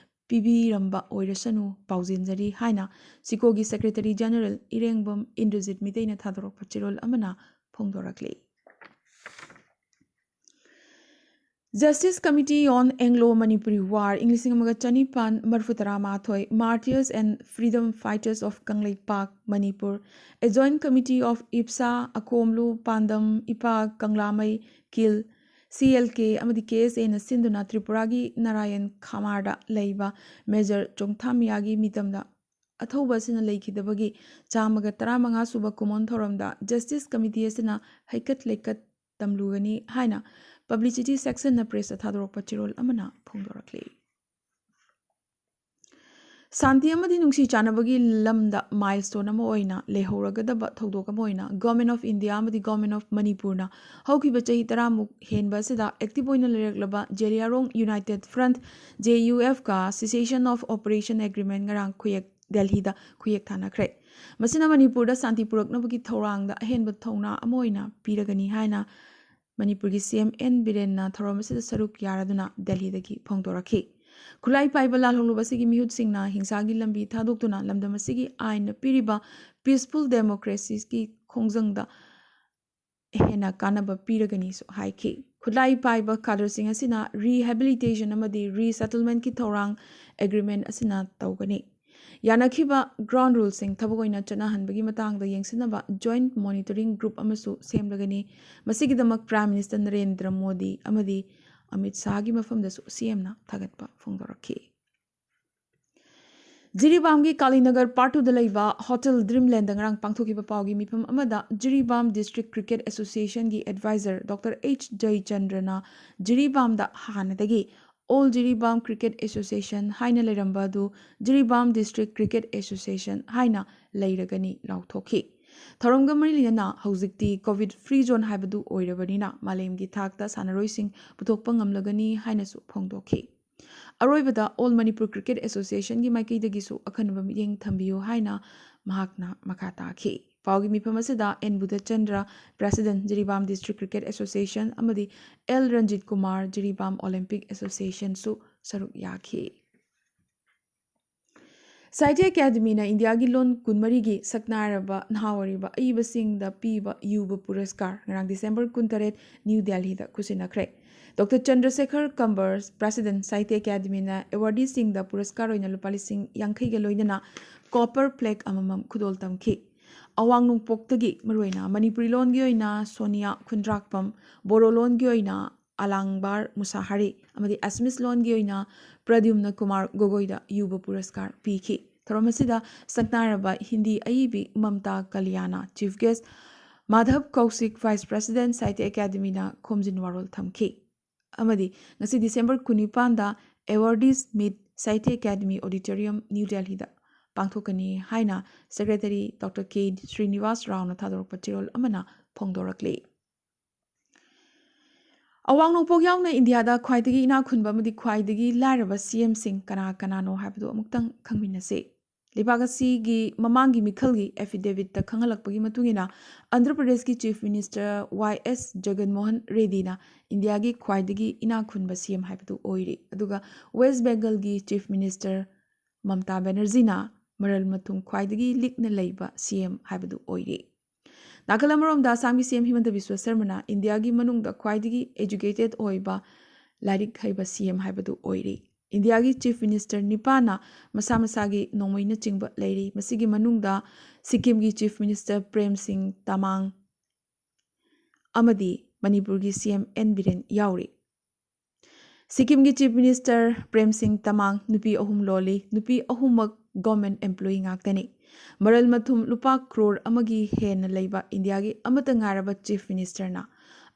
ꯄꯤꯕꯤꯔꯝꯕ ꯑꯣꯏꯔꯁꯅꯨ ꯄꯥꯎꯖꯦꯟꯖꯔꯤ ꯍꯥꯏꯅ ꯁꯤꯀꯣꯒꯤ ꯁꯦꯀ꯭ꯔꯦꯇꯔꯤ ꯖꯦꯅꯔꯦꯜ ꯏꯔꯦꯡꯕꯝ ꯏꯟꯗ꯭ꯔꯖꯤꯠ ꯃꯤꯇꯩꯅ ꯊꯥꯗꯣꯔꯛꯄ ꯆꯦꯔꯣꯜ ꯑꯃꯅ ꯐꯣꯡꯗꯣꯔꯛꯂꯤ꯫ Justice Committee on Anglo-Manipuri War, ꯏꯪ ꯂꯤꯁꯤꯡ ꯑꯃꯒ ꯆꯅꯤꯄꯥꯟ ꯃꯔꯤꯐꯨ ꯇꯔꯥ ꯃꯥꯊꯣꯏ, Martyrs and Freedom Fighters of Kangleipak, Manipur, a joint committee of ꯏꯞꯁꯥ, ꯑꯀꯣꯝꯂꯨ, ꯄꯥꯟꯗꯝ, ꯏꯄꯥꯛ, ꯀꯪꯂꯥꯃꯩ, ꯀꯤꯜ, ꯁꯤ ꯑꯦꯜ ꯀꯦ ꯑꯃꯗꯤ ꯀꯦ ꯑꯦꯁ ꯑꯦꯅ ꯁꯤꯟꯗꯨꯅ ꯇ꯭ꯔꯤꯄꯨꯔꯥꯒꯤ ꯅꯥꯔꯥꯌꯟ ꯈꯥꯃꯥꯔꯗ ꯂꯩꯕ ꯃꯦꯖꯔ ꯆꯣꯡꯊꯥꯃꯤꯌꯥꯒꯤ ꯃꯤꯇꯝꯗ ꯑꯊꯧꯕ ꯑꯁꯤꯅ ꯂꯩꯈꯤꯗꯕꯒꯤ ꯆꯥꯝꯃꯒ ꯇꯔꯥꯃꯉꯥ ꯁꯨꯕ ꯀꯨꯃꯣꯟ ꯊꯧꯔꯝꯗ ꯖꯁꯇꯤꯁ ꯀꯃꯤꯇꯤ ꯑꯁꯤꯅ ꯍꯩꯀꯠ ꯂꯩꯀꯠ ꯇꯝꯂꯨꯒꯅꯤ ꯍꯥꯏꯅ ꯄꯕ꯭ꯂꯤꯁꯤꯇꯤ ꯁꯦꯛꯁꯟꯅ ꯄ꯭ꯔꯦꯁꯇ ꯊꯥꯗꯣꯔꯛꯄ ꯆꯦꯔꯣꯜ ꯑꯃꯅ ꯐꯣꯡꯗꯣꯔꯛꯂꯤ꯫ ꯁꯥꯟꯇꯤ ꯑꯃꯗꯤ ꯅꯨꯡꯁꯤ ꯆꯥꯟꯅꯕꯒꯤ ꯂꯝꯗ ꯃꯥꯏꯜꯁ꯭ꯇꯣꯟ ꯑꯃ ꯑꯣꯏꯅ ꯂꯩꯍꯧꯔꯒꯗꯕ ꯊꯧꯗꯣꯛ ꯑꯃ ꯑꯣꯏꯅ Government of India ꯑꯃꯗꯤ Government of ꯃꯅꯤꯄꯨꯔꯅ ꯍꯧꯈꯤꯕ ꯆꯍꯤ ꯇꯔꯥꯃꯨꯛ ꯍꯦꯟꯕ ꯑꯁꯤꯗ ꯑꯦꯛꯇꯤꯚ ꯑꯣꯏꯅ ꯂꯩꯔꯛꯂꯕ Zeliangrong United Front, J U F ꯀ Cessation of Operation Agreement ꯉꯔꯥꯡ ꯈꯨꯌꯦꯛ ꯗꯦꯜꯍꯤꯗ ꯈꯨꯌꯦꯛ ꯊꯥꯅꯈ꯭ꯔꯦ꯫ ꯃꯁꯤꯅ ꯃꯅꯤꯄꯨꯔꯗ ꯁꯥꯟꯇꯤ ꯄꯨꯔꯛꯅꯕꯒꯤ ꯊꯧꯔꯥꯡꯗ ꯑꯍꯦꯟꯕ ꯊꯧꯅꯥ ꯑꯃ ꯑꯣꯏꯅ ꯄꯤꯔꯒꯅꯤ ꯍꯥꯏꯅ ꯃꯅꯤꯄꯨꯔꯒꯤ C M N ꯕꯤꯔꯦꯟꯅ ꯊꯧꯔꯝ ꯑꯁꯤꯗ ꯁꯔꯨꯛ ꯌꯥꯔꯗꯨꯅ ꯗꯦꯜꯍꯤꯗꯒꯤ ꯐꯣꯡꯗꯣꯔꯛꯈꯤ꯫ ꯈꯨꯠꯂꯥꯏ ꯄꯥꯏꯕ ꯂꯥꯜꯍꯧꯂꯨꯕ ꯑꯁꯤꯒꯤ ꯃꯤꯍꯨꯠꯁꯤꯡꯅ ꯍꯤꯡꯁꯥꯒꯤ ꯂꯝꯕꯤ ꯊꯥꯗꯣꯛꯇꯨꯅ ꯂꯝꯗꯝ ꯑꯁꯤꯒꯤ ꯑꯥꯏꯟꯅ ꯄꯤꯔꯤꯕ peaceful democracyꯒꯤ ꯈꯣꯡꯖꯪꯗ ꯍꯦꯟꯅ ꯀꯥꯟꯅꯕ ꯄꯤꯔꯒꯅꯤꯁꯨ ꯍꯥꯏꯈꯤ꯫ ꯈꯨꯠꯂꯥꯏ ꯄꯥꯏꯕ ꯀꯥꯗꯔꯁꯤꯡ ꯑꯁꯤꯅ rehabilitation ꯑꯃꯗꯤ resettlementꯀꯤ ꯊꯧꯔꯥꯡ agreement ꯑꯁꯤꯅ ꯇꯧꯒꯅꯤ꯫ ꯌꯥꯅꯈꯤꯕ ground ruleꯁꯤꯡ ꯊꯕꯛ ꯑꯣꯏꯅ ꯆꯠꯅꯍꯟꯕꯒꯤ ꯃꯇꯥꯡꯗ ꯌꯦꯡꯁꯤꯟꯅꯕ joint monitoring group ꯑꯃꯁꯨ ꯁꯦꯝꯂꯒꯅꯤ꯫ ꯃꯁꯤꯒꯤꯗꯃꯛ Prime Minister ꯅꯔꯦꯟꯗ꯭ꯔ ꯃꯣꯗꯤ ꯑꯃꯗꯤ ꯑꯃꯤꯠ ꯁꯥꯍꯒꯤ ꯃꯐꯝꯗꯁꯨ C M ꯅ ꯊꯥꯒꯠꯄ ꯐꯣꯡꯗꯣꯔꯛꯈꯤ꯫ ꯖꯤꯔꯤꯕꯥꯝꯒꯤ ꯀꯥꯂꯤꯅꯒꯔ ꯄꯥꯔꯠ ꯇꯨꯗ ꯂꯩꯕ ꯍꯣꯇꯦꯜ ꯗ꯭ꯔꯤꯝꯂꯦꯟꯗ ꯉꯔꯥꯡ ꯄꯥꯡꯊꯣꯛꯈꯤꯕ ꯄꯥꯎꯒꯤ ꯃꯤꯐꯝ ꯑꯃꯗ ꯖꯤꯔꯤꯕꯥꯝ ꯗꯤꯁꯇ꯭ꯔꯤꯛ ꯀ꯭ꯔꯤꯀꯦꯠ ꯑꯦꯁꯣꯁꯤꯌꯦꯁꯟꯒꯤ ꯑꯦꯗꯚꯥꯏꯖꯔ ꯗꯣꯛꯇꯔ ꯑꯩꯆ ꯖꯌꯆꯟꯗ꯭ꯔꯅ ꯖꯤꯔꯤꯕꯥꯝꯗ ꯍꯥꯟꯅꯗꯒꯤ ꯑꯣꯜ ꯖꯤꯔꯤꯕꯥꯝ ꯀ꯭ꯔꯤꯀꯦꯠ ꯑꯦꯁꯣꯁꯤꯌꯦꯁꯟ ꯍꯥꯏꯅ ꯂꯩꯔꯝꯕ ꯑꯗꯨ ꯖꯤꯔꯤꯕꯥꯝ ꯗꯤꯁꯇ꯭ꯔꯤꯛ ꯀ꯭ꯔꯤꯀꯦꯠ ꯑꯦꯁꯣꯁꯤꯌꯦꯁꯟ ꯍꯥꯏꯅ ꯂꯩꯔꯒꯅꯤ ꯂꯥꯎꯊꯣꯛꯈꯤ꯫ ꯊꯧꯔꯝꯒ ꯃꯔꯤ ꯂꯩꯅꯅ ꯍꯧꯖꯤꯛꯇꯤ ꯀꯣꯚꯤꯗ ꯐ꯭ꯔꯤ ꯖꯣꯟ ꯍꯥꯏꯕꯗꯨ ꯑꯣꯏꯔꯕꯅꯤꯅ ꯃꯥꯂꯦꯝꯒꯤ ꯊꯥꯛꯇ ꯁꯥꯟꯅꯔꯣꯏꯁꯤꯡ ꯄꯨꯊꯣꯛꯄ ꯉꯝꯂꯒꯅꯤ ꯍꯥꯏꯅꯁꯨ ꯐꯣꯡꯗꯣꯛꯈꯤ꯫ ꯑꯔꯣꯏꯕꯗ ꯑꯣꯜ ꯃꯅꯤꯄꯨꯔ ꯀ꯭ꯔꯤꯀꯦꯠ ꯑꯦꯁꯣꯁꯤꯌꯦꯁꯟꯒꯤ ꯃꯥꯏꯀꯩꯗꯒꯤꯁꯨ ꯑꯈꯟꯅꯕ ꯃꯤꯠꯌꯦꯡ ꯊꯝꯕꯤꯌꯨ ꯍꯥꯏꯅ ꯃꯍꯥꯛꯅ ꯃꯈꯥ ꯇꯥꯈꯤ꯫ ꯄꯥꯎꯒꯤ ꯃꯤꯐꯝ ꯑꯁꯤꯗ N Budhachandra, president, Jiribam district cricket association, ꯑꯃꯗꯤ ꯑꯦꯜ ꯔꯟꯖꯤꯠ ꯀꯨꯃꯥꯔ, ꯖꯤꯔꯤꯕꯥꯝ ꯑꯣꯂꯤꯝꯄꯤꯛ ꯑꯦꯁꯣꯁꯤꯌꯦꯁꯟꯁꯨ ꯁꯔꯨꯛ ꯌꯥꯈꯤ꯫ ꯁꯥꯍꯤꯇ꯭ꯌ ꯑꯦꯀꯥꯗꯃꯤꯅ ꯏꯟꯗꯤꯌꯥꯒꯤ ꯂꯣꯟ ꯀꯨꯟꯃꯔꯤꯒꯤ ꯁꯛꯅꯥꯏꯔꯕ ꯅꯍꯥ ꯑꯣꯏꯔꯤꯕ ꯑꯏꯕꯁꯤꯡꯗ ꯄꯤꯕ ꯌꯨꯕ ꯄꯨꯔꯁꯀꯥꯔ ꯉꯔꯥꯡ ꯗꯤꯁꯦꯝꯕꯔ ꯀꯨꯟꯇꯔꯦꯠ ꯅ꯭ꯌꯨ ꯗꯦꯜꯍꯤꯗ ꯈꯨꯠꯁꯤꯟꯅꯈ꯭ꯔꯦ꯫ ꯗꯣꯛꯇꯔ ꯆꯟꯗ꯭ꯔꯁꯦꯈꯔ ꯀꯝꯕꯔ, ꯄ꯭ꯔꯦꯁꯤꯗꯦꯟꯠ, ꯁꯥꯍꯤꯇ꯭ꯌ ꯑꯦꯀꯥꯗꯃꯤꯅ ꯑꯦꯋꯥꯔꯗꯤꯁꯤꯡꯗ ꯄꯨꯔꯁꯀꯥꯔ ꯑꯣꯏꯅ ꯂꯨꯄꯥ ꯂꯤꯁꯤꯡ ꯌꯥꯡꯈꯩꯒ ꯂꯣꯏꯅꯅ ꯀꯣꯄꯔ ꯄ꯭ꯂꯦꯛ ꯑꯃꯃꯝ ꯈꯨꯗꯣꯜ ꯇꯝꯈꯤ꯫ ꯑꯋꯥꯡ ꯅꯣꯡꯄꯣꯛꯇꯒꯤ ꯃꯔꯨꯑꯣꯏꯅ ꯃꯅꯤꯄꯨꯔꯤ ꯂꯣꯟꯒꯤ ꯑꯣꯏꯅ ꯁꯣꯅꯤꯌꯥ ꯈꯨꯟꯗ꯭ꯔꯥꯛꯄꯝ, ꯕꯣꯔꯣ ꯂꯣꯟꯒꯤ ꯑꯣꯏꯅ ꯑꯂꯥꯡꯕꯥꯔ ꯃꯨꯁꯥꯍꯥꯔꯤ ꯑꯃꯗꯤ ꯑꯦꯁꯃꯤꯁ ꯂꯣꯟꯒꯤ ꯑꯣꯏꯅ ꯄ꯭ꯔꯗ꯭ꯌꯨꯝꯅ ꯀꯨꯃꯥꯔ ꯒꯣꯒꯣꯏꯗ ꯌꯨꯕ ꯄꯨꯔꯁꯀꯥꯔ ꯄꯤꯈꯤ꯫ ꯊꯧꯔꯝ ꯑꯁꯤꯗ ꯁꯛꯅꯥꯏꯔꯕ ꯍꯤꯟꯗꯤ ꯑꯏꯕꯤ ꯃꯝꯇꯥ ꯀꯂꯤꯌꯥꯅ chief guest, Madhav Kaushik, vice president, Sahitya ꯑꯦꯀꯥꯗꯃꯤꯅ ꯈꯣꯝꯖꯤꯟ ꯋꯥꯔꯣꯜ ꯊꯝꯈꯤ꯫ ꯑꯃꯗꯤ ꯉꯁꯤ ꯗꯤꯁꯦꯝꯕꯔ ꯀꯨꯟꯅꯤꯄꯥꯟꯗ awardees meet Sahitya Akademi auditorium, New ꯗꯦꯜꯍꯤꯗ ꯄꯥꯡꯊꯣꯛꯀꯅꯤ ꯍꯥꯏꯅ ꯁꯦꯀ꯭ꯔꯦꯇꯔꯤ ꯗꯣꯛꯇꯔ ꯀꯦ ꯁ꯭ꯔꯤꯅꯤꯋꯥꯁ ꯔꯥꯎꯅ ꯊꯥꯗꯣꯔꯛꯄ ꯆꯦꯔꯣꯜ ꯑꯃꯅ ꯐꯣꯡꯗꯣꯔꯛꯂꯤ꯫ ꯑꯋꯥꯡ ꯅꯣꯡꯄꯣꯛ ꯌꯥꯎꯅ ꯏꯟꯗꯤꯌꯥꯗ ꯈ꯭ꯋꯥꯏꯗꯒꯤ ꯏꯅꯥꯛ ꯈꯨꯟꯕ ꯑꯃꯗꯤ ꯈ꯭ꯋꯥꯏꯗꯒꯤ ꯂꯥꯏꯔꯕ ꯁꯤ ꯑꯦꯝꯁꯤꯡ ꯀꯅꯥ ꯀꯅꯥꯅꯣ ꯍꯥꯏꯕꯗꯨ ꯑꯃꯨꯛꯇꯪ ꯈꯪꯃꯤꯟꯅꯁꯤ꯫ ꯂꯩꯕꯥꯛ ꯑꯁꯤꯒꯤ ꯃꯃꯥꯡꯒꯤ ꯃꯤꯈꯜꯒꯤ ꯑꯦꯐꯤꯗꯦꯚꯤꯠꯇ ꯈꯪꯍꯜꯂꯛꯄꯒꯤ ꯃꯇꯨꯡ ꯏꯟꯅ, ꯑꯟꯙ꯭ꯔ ꯄ꯭ꯔꯗꯦꯁꯀꯤ ꯆꯤꯐ ꯃꯤꯅꯤꯁꯇꯔ ꯋꯥꯏ ꯑꯦꯁ ꯖꯒꯟꯃꯣꯍꯟ ꯔꯦꯗꯤꯅ ꯏꯟꯗꯤꯌꯥꯒꯤ ꯈ꯭ꯋꯥꯏꯗꯒꯤ ꯏꯅꯥꯛ ꯈꯨꯟꯕ ꯁꯤ ꯑꯦꯝ ꯍꯥꯏꯕꯗꯨ ꯑꯣꯏꯔꯤ, ꯑꯗꯨꯒ ꯋꯦꯁ꯭ꯠ ꯕꯦꯡꯒꯜꯒꯤ ꯆꯤꯐ ꯃꯤꯅꯤꯁꯇꯔ ꯃꯝꯇꯥ ꯕꯦꯅꯔꯖꯤꯅ ꯃꯔꯜ ꯃꯊꯨꯝ ꯈ꯭ꯋꯥꯏꯗꯒꯤ ꯂꯤꯛꯅ ꯂꯩꯕ ꯁꯤ ꯑꯦꯝ ꯍꯥꯏꯕꯗꯨ ꯑꯣꯏꯔꯤ꯫ ꯅꯥꯀꯜ ꯑꯃꯔꯣꯝꯗ ꯑꯁꯥꯝꯒꯤ ꯁꯤ ꯑꯦꯝ ꯍꯤꯃꯟꯇ ꯕꯤꯁ꯭ꯋ ꯁꯔꯃꯅ ꯏꯟꯗꯤꯌꯥꯒꯤ ꯃꯅꯨꯡꯗ ꯈ꯭ꯋꯥꯏꯗꯒꯤ ꯑꯦꯖꯨꯀꯦꯇꯦꯗ ꯑꯣꯏꯕ, ꯂꯥꯏꯔꯤꯛ ꯍꯩꯕ ꯁꯤ ꯑꯦꯝ ꯍꯥꯏꯕꯗꯨ ꯑꯣꯏꯔꯤ꯫ ꯏꯟꯗꯤꯌꯥꯒꯤ ꯆꯤꯐ ꯃꯤꯅꯤꯁꯇꯔ ꯅꯤꯄꯥꯟꯅ ꯃꯁꯥ ꯃꯁꯥꯒꯤ ꯅꯣꯡꯃꯩꯅꯆꯤꯡꯕ ꯂꯩꯔꯤ꯫ ꯃꯁꯤꯒꯤ ꯃꯅꯨꯡꯗ ꯁꯤꯛꯀꯤꯝꯒꯤ ꯆꯤꯐ ꯃꯤꯅꯤꯁꯇꯔ ꯄ꯭ꯔꯦꯝ ꯁꯤꯡ ꯇꯃꯥꯡ ꯑꯃꯗꯤ ꯃꯅꯤꯄꯨꯔꯒꯤ ꯁꯤ ꯑꯦꯝ ꯑꯦꯟ ꯕꯤꯔꯦꯟ ꯌꯥꯎꯔꯤ꯫ ꯁꯤꯛꯀꯤꯝꯒꯤ ꯆꯤꯐ ꯃꯤꯅꯤꯁꯇꯔ ꯄ꯭ꯔꯦꯝ ꯁꯤꯡ ꯇꯃꯥꯡ ꯅꯨꯄꯤ ꯑꯍꯨꯝ ꯂꯣꯜꯂꯤ꯫ ꯅꯨꯄꯤ ꯑꯍꯨꯝꯃꯛ ꯒꯣꯔꯃꯦꯟ ꯑꯦꯝꯄ꯭ꯂꯣꯌꯤ ꯉꯥꯛꯇꯅꯤ꯫ ꯃꯔꯜ ꯃꯊꯨꯝ ꯂꯨꯄꯥ ꯀ꯭ꯔꯣꯔ ꯑꯃꯒꯤ ꯍꯦꯟꯅ ꯂꯩꯕ ꯏꯟꯗꯤꯌꯥꯒꯤ ꯑꯃꯠꯇ ꯉꯥꯏꯔꯕ ꯆꯤꯐ ꯃꯤꯅꯤꯁꯇꯔꯅ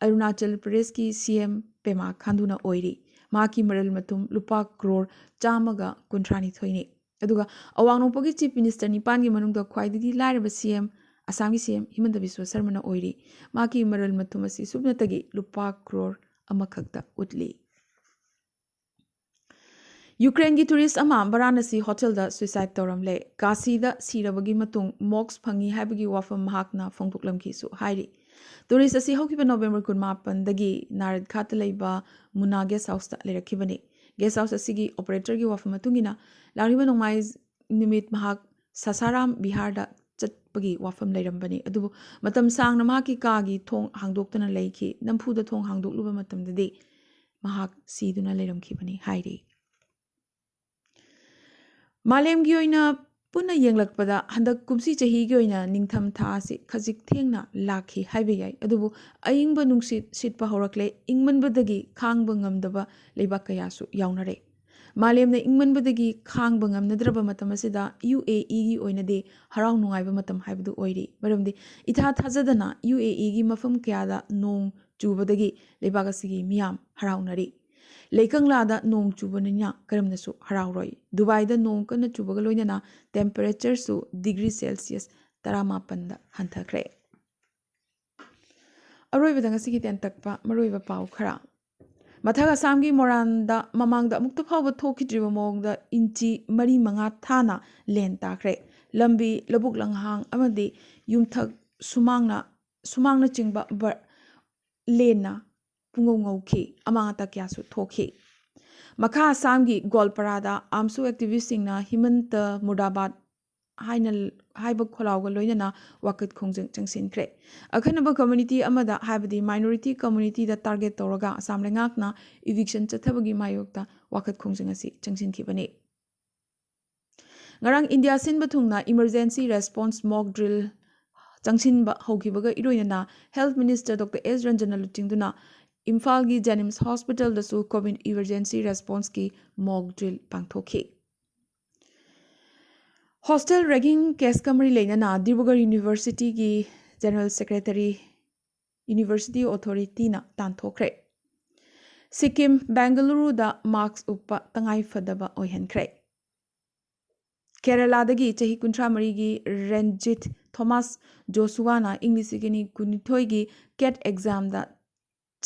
ꯑꯔꯨꯅꯥꯆꯜ ꯄ꯭ꯔꯗꯦꯁꯀꯤ ꯁꯤ ꯑꯦꯝ ꯄꯦꯃꯥ ꯈꯥꯟꯗꯨꯅ ꯑꯣꯏꯔꯤ꯫ ꯃꯍꯥꯛꯀꯤ ꯃꯔꯜ ꯃꯊꯨꯝ ꯂꯨꯄꯥ ꯀ꯭ꯔꯣꯔ ꯆꯥꯝꯃꯒ ꯀꯨꯟꯊ꯭ꯔꯥꯅꯤꯊꯣꯏꯅꯤ꯫ ꯑꯗꯨꯒ ꯑꯋꯥꯡ ꯅꯣꯡꯄꯣꯛꯀꯤ ꯆꯤꯐ ꯃꯤꯅꯤꯁꯇꯔ ꯅꯤꯄꯥꯟꯒꯤ ꯃꯅꯨꯡꯗ ꯈ꯭ꯋꯥꯏꯗꯒꯤ ꯂꯥꯏꯔꯕ ꯁꯤ ꯑꯦꯝ, ꯑꯁꯥꯝꯒꯤ ꯁꯤ ꯑꯦꯝ ꯍꯤꯃꯟꯇ ꯕꯤꯁ꯭ꯋ ꯁꯔꯃꯅ ꯑꯣꯏꯔꯤ꯫ ꯃꯍꯥꯛꯀꯤ ꯃꯔꯜ ꯃꯊꯨꯝ ꯑꯁꯤ ꯁꯨꯞꯅꯇꯒꯤ ꯂꯨꯄꯥ ꯀ꯭ꯔꯣꯔ ꯑꯃꯈꯛꯇ ꯎꯠꯂꯤ꯫ ꯌꯨꯀ꯭ꯔꯦꯟꯒꯤ ꯇꯨꯔꯤꯁ ꯑꯃ ꯕꯔꯥꯅꯁꯤ ꯍꯣꯇꯦꯜꯗ ꯁꯨꯏꯁꯥꯏꯗ ꯇꯧꯔꯝꯂꯦ꯫ ꯀꯥꯁꯤꯗ ꯁꯤꯔꯕꯒꯤ ꯃꯇꯨꯡ ꯃꯣꯛꯁ ꯐꯪꯉꯤ ꯍꯥꯏꯕꯒꯤ ꯋꯥꯐꯝ ꯃꯍꯥꯛꯅ ꯐꯣꯡꯗꯣꯛꯂꯝꯈꯤꯁꯨ ꯍꯥꯏꯔꯤ꯫ ꯇꯨꯔꯤꯁ ꯑꯁꯤ ꯍꯧꯈꯤꯕ ꯅꯣꯕꯦꯝꯕꯔ ꯀꯨꯟꯃꯥꯄꯟꯗꯒꯤ ꯅꯥꯔꯠ ꯘꯥꯠꯇ ꯂꯩꯕ ꯃꯨꯅꯥ ꯒꯦꯁ ꯍꯥꯎꯁꯇ ꯂꯩꯔꯛꯈꯤꯕꯅꯤ꯫ ꯒꯦꯁ ꯍꯥꯎꯁ ꯑꯁꯤꯒꯤ ꯑꯣꯄꯔꯦꯇꯔꯒꯤ ꯋꯥꯐꯝ ꯃꯇꯨꯡ ꯏꯟꯅ, ꯂꯥꯛꯂꯤꯕ ꯅꯣꯡꯃꯥꯏ ꯅꯨꯃꯤꯠ ꯃꯍꯥꯛ ꯁꯥꯁꯥꯔꯥꯝ ꯕꯤꯍꯥꯔꯗ ꯆꯠꯄꯒꯤ ꯋꯥꯐꯝ ꯂꯩꯔꯝꯕꯅꯤ꯫ ꯑꯗꯨꯕꯨ ꯃꯇꯝ ꯁꯥꯡꯅ ꯃꯍꯥꯛꯀꯤ ꯀꯥꯒꯤ ꯊꯣꯡ ꯍꯥꯡꯗꯣꯛꯇꯨꯅ ꯂꯩꯈꯤ꯫ ꯅꯝꯐꯨꯗ ꯊꯣꯡ ꯍꯥꯡꯗꯣꯛꯂꯨꯕ ꯃꯇꯝꯗꯗꯤ ꯃꯍꯥꯛ ꯁꯤꯗꯨꯅ ꯂꯩꯔꯝꯈꯤꯕꯅꯤ ꯍꯥꯏꯔꯤ꯫ ꯃꯥꯂꯦꯝꯒꯤ ꯑꯣꯏꯅ ꯄꯨꯟꯅ ꯌꯦꯡꯂꯛꯄꯗ ꯍꯟꯗꯛ ꯀꯨꯝꯁꯤ ꯆꯍꯤꯒꯤ ꯑꯣꯏꯅ ꯅꯤꯡꯊꯝ ꯊꯥ ꯑꯁꯤ ꯈꯖꯤꯛ ꯊꯦꯡꯅ ꯂꯥꯛꯈꯤ ꯍꯥꯏꯕ ꯌꯥꯏ꯫ ꯑꯗꯨꯕꯨ ꯑꯏꯪꯕ ꯅꯨꯡꯁꯤꯠ ꯁꯤꯠꯄ ꯍꯧꯔꯛꯂꯦ꯫ ꯏꯪꯃꯟꯕꯗꯒꯤ ꯈꯥꯡꯕ ꯉꯝꯗꯕ ꯂꯩꯕꯥꯛ ꯀꯌꯥꯁꯨ ꯌꯥꯎꯅꯔꯦ꯫ ꯃꯥꯂꯦꯝꯅ ꯏꯪꯃꯟꯕꯗꯒꯤ ꯈꯥꯡꯕ ꯉꯝꯅꯗ꯭ꯔꯕ ꯃꯇꯝ ꯑꯁꯤꯗ ꯌꯨ ꯑꯦ ꯏꯒꯤ ꯑꯣꯏꯅꯗꯤ ꯍꯔꯥꯎ ꯅꯨꯡꯉꯥꯏꯕ ꯃꯇꯝ ꯍꯥꯏꯕꯗꯨ ꯑꯣꯏꯔꯤ꯫ ꯃꯔꯝꯗꯤ ꯏꯊꯥ ꯊꯥꯖꯗꯅ ꯌꯨ ꯑꯦ ꯏꯒꯤ ꯃꯐꯝ ꯀꯌꯥꯗ ꯅꯣꯡ ꯆꯨꯕꯗꯒꯤ ꯂꯩꯕꯥꯛ ꯑꯁꯤꯒꯤ ꯃꯤꯌꯥꯝ ꯍꯔꯥꯎꯅꯔꯤ꯫ ꯂꯩꯀꯪꯂꯥꯗ ꯅꯣꯡ ꯆꯨꯕꯅꯤꯅ ꯀꯔꯝꯅꯁꯨ ꯍꯔꯥꯎꯔꯣꯏ꯫ ꯗꯨꯕꯥꯏꯗ ꯅꯣꯡ ꯀꯟꯅ ꯆꯨꯕꯒ ꯂꯣꯏꯅꯅ ꯇꯦꯝꯄꯔꯦꯆꯔꯁꯨ ꯗꯤꯒ꯭ꯔꯤ ꯁꯦꯜꯁꯤꯌꯁ ꯇꯔꯥꯃꯥꯄꯟꯗ ꯍꯟꯊꯈ꯭ꯔꯦ꯫ ꯑꯔꯣꯏꯕꯗ ꯉꯁꯤꯒꯤ ꯇꯦꯟꯇꯛꯄ ꯃꯔꯨꯑꯣꯏꯕ ꯄꯥꯎ ꯈꯔ꯫ ꯃꯊꯛ ꯑꯁꯥꯝꯒꯤ ꯃꯣꯔꯥꯟꯗ ꯃꯃꯥꯡꯗ ꯑꯃꯨꯛꯇ ꯐꯥꯎꯕ ꯊꯣꯛꯈꯤꯗ꯭ꯔꯤꯕ ꯃꯑꯣꯡꯗ ꯏꯟꯆꯤ ꯃꯔꯤ ꯃꯉꯥ ꯊꯥꯅ ꯂꯦꯟ ꯇꯥꯈ꯭ꯔꯦ꯫ ꯂꯝꯕꯤ, ꯂꯧꯕꯨꯛ ꯂꯝꯍꯥꯡ ꯑꯃꯗꯤ ꯌꯨꯝꯊꯛ ꯁꯨꯃꯥꯡꯅ, ꯁꯨꯃꯥꯡꯅꯆꯤꯡꯕ ꯕ-, ꯂꯦꯟꯅ ꯄꯨꯡꯉꯧ ꯉꯧꯈꯤ꯫ ꯑꯃꯥꯡ ꯑꯇꯥ ꯀꯌꯥꯁꯨ ꯊꯣꯛꯈꯤ꯫ ꯃꯈꯥ ꯑꯁꯥꯝꯒꯤ ꯒꯣꯜꯄꯔꯥꯗ ꯑꯥꯝꯁꯨ ꯑꯦꯛꯇꯤꯚꯤꯁꯁꯤꯡꯅ ꯍꯤꯃꯟꯇ ꯃꯨꯔꯗꯥꯕꯥꯗ ꯍꯥꯏꯅ ꯍꯥꯏꯕ ꯈꯣꯜꯂꯥꯎꯒ ꯂꯣꯏꯅꯅ ꯋꯥꯀꯠ ꯈꯣꯡꯖꯪ ꯆꯪꯁꯤꯟꯈ꯭ꯔꯦ꯫ ꯑꯈꯟꯅꯕ ꯀꯝꯃ꯭ꯌꯨꯅꯤꯇꯤ ꯑꯃꯗ, ꯍꯥꯏꯕꯗꯤ ꯃꯥꯏꯅꯣꯔꯤꯇꯤ ꯀꯝꯃ꯭ꯌꯨꯅꯤꯇꯤꯗ ꯇꯥꯔꯒꯦꯠ ꯇꯧꯔꯒ ꯑꯁꯥꯝ ꯂꯩꯉꯥꯛꯅ ꯏꯚꯤꯛꯁꯟ ꯆꯠꯊꯕꯒꯤ ꯃꯥꯌꯣꯛꯇ ꯋꯥꯀꯠ ꯈꯣꯡꯖꯪ ꯑꯁꯤ ꯆꯪꯁꯤꯟꯈꯤꯕꯅꯤ꯫ ꯉꯔꯥꯡ ꯏꯟꯗꯤꯌꯥ ꯁꯤꯟꯕ ꯊꯨꯡꯅ ꯏꯃꯔꯖꯦꯟꯁꯤ ꯔꯦꯁꯄꯣꯟꯁ ꯃꯣꯛ ꯗ꯭ꯔꯤꯜ ꯆꯪꯁꯤꯟꯕ ꯍꯧꯈꯤꯕꯒ ꯏꯔꯣꯏꯅꯅ ꯍꯦꯜꯊ ꯃꯤꯅꯤꯁꯇꯔ ꯗꯣꯛꯇꯔ ꯑꯦꯁ ꯔꯟꯖꯟꯅ ꯂꯨꯆꯤꯡꯗꯨꯅ ꯏꯝꯐꯥꯜꯒꯤ ꯖꯦꯅꯤꯝꯁ ꯍꯣꯁꯄꯤꯇꯥꯜꯗꯁꯨ ꯀꯣꯚꯤꯗ ꯏꯃꯔꯖꯦꯟꯁꯤ ꯔꯦꯁꯄꯣꯟꯁꯀꯤ ꯃꯣꯛ ꯗ꯭ꯔꯤꯜ ꯄꯥꯡꯊꯣꯛꯈꯤ꯫ Hostel ragging case ꯀ ꯃꯔꯤ ꯂꯩꯅꯅ ꯗꯤꯕ꯭ꯔꯨꯒꯔ ꯌꯨꯅꯤꯚꯔꯁꯤꯇꯤꯒꯤ ꯖꯦꯅꯔꯦꯜ ꯁꯦꯀ꯭ꯔꯦꯇꯔꯤ ꯌꯨꯅꯤꯚꯔꯁꯤꯇꯤ ꯑꯣꯊꯣꯔꯤꯇꯤꯅ ꯇꯥꯟꯊꯣꯛꯈ꯭ꯔꯦ꯫ ꯁꯤꯛꯀꯤꯝ, ꯕꯦꯡꯒꯂꯨꯔꯨꯗ ꯃꯥꯁꯛ ꯎꯞꯄ ꯇꯉꯥꯏ ꯐꯗꯕ ꯑꯣꯏꯍꯟꯈ꯭ꯔꯦ꯫ ꯀꯦꯔꯂꯥꯗꯒꯤ ꯆꯍꯤ ꯀꯨꯟꯊ꯭ꯔꯥ ꯃꯔꯤꯒꯤ ꯔꯦꯟꯖꯤꯠ ꯊꯣꯃꯥꯁ ꯖꯣꯁꯨꯋꯥꯅ ꯏꯪ ꯂꯤꯁꯤꯡ ꯑꯅꯤ ꯀꯨꯟꯅꯤꯊꯣꯏꯒꯤ ꯀꯦꯠ ꯑꯦꯛꯖꯥꯝꯗ